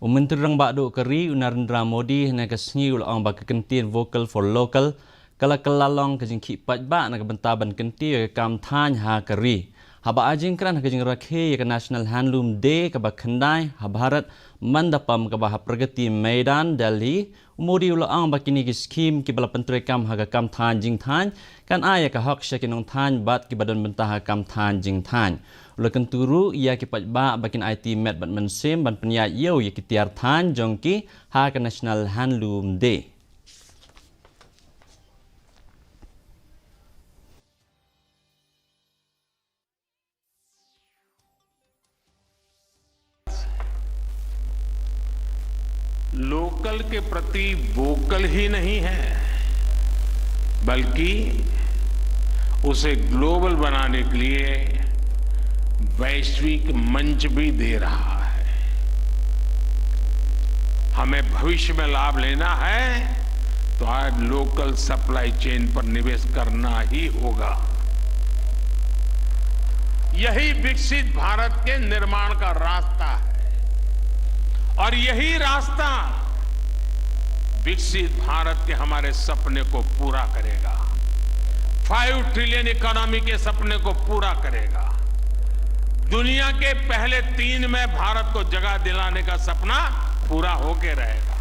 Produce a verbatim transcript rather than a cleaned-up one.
U Myntri Rangbah Duh ka ri, u Narendra Modi, hynne ka sngi u la ong ba ka kyntien Vocal for Local ka la kylla long ka jingkhih paidbah na ka bynta ban kyntiew ïa ka kam thaiñ ha ka ri. Haba ai jingkren ha ka jingrakhe ïa ka National Handloom Day kaba khyndai ha Bharat Mandapam kaba ha Pragati Maidan, Delhi, u Modi u la ong ba kine ki skhim kiba la pyntreikam ha ka kam thaiñ jingthaiñ kan ai ïa ka hok sha ki nongthaiñ bad kiba don bynta ha ka kam thaiñ jingthaiñ. U la kyntu ruh ïa ki paidbah ba kin aiti met bad mynsiem ban pynïaid ïew ïa ki tiar thaiñ jong ki ha ka National Handloom Day. लोकल के प्रति वोकल ही नहीं है, बल्कि उसे ग्लोबल बनाने के लिए वैश्विक मंच भी दे रहा है। हमें भविष्य में लाभ लेना है तो आज लोकल सप्लाई चेन पर निवेश करना ही होगा। यही विकसित भारत के निर्माण का रास्ता है और यही रास्ता विकसित भारत के हमारे सपने को पूरा करेगा, फ़ाइव ट्रिलियन इकोनॉमी के सपने को पूरा करेगा, दुनिया के पहले तीन में भारत को जगह दिलाने का सपना पूरा होके रहेगा।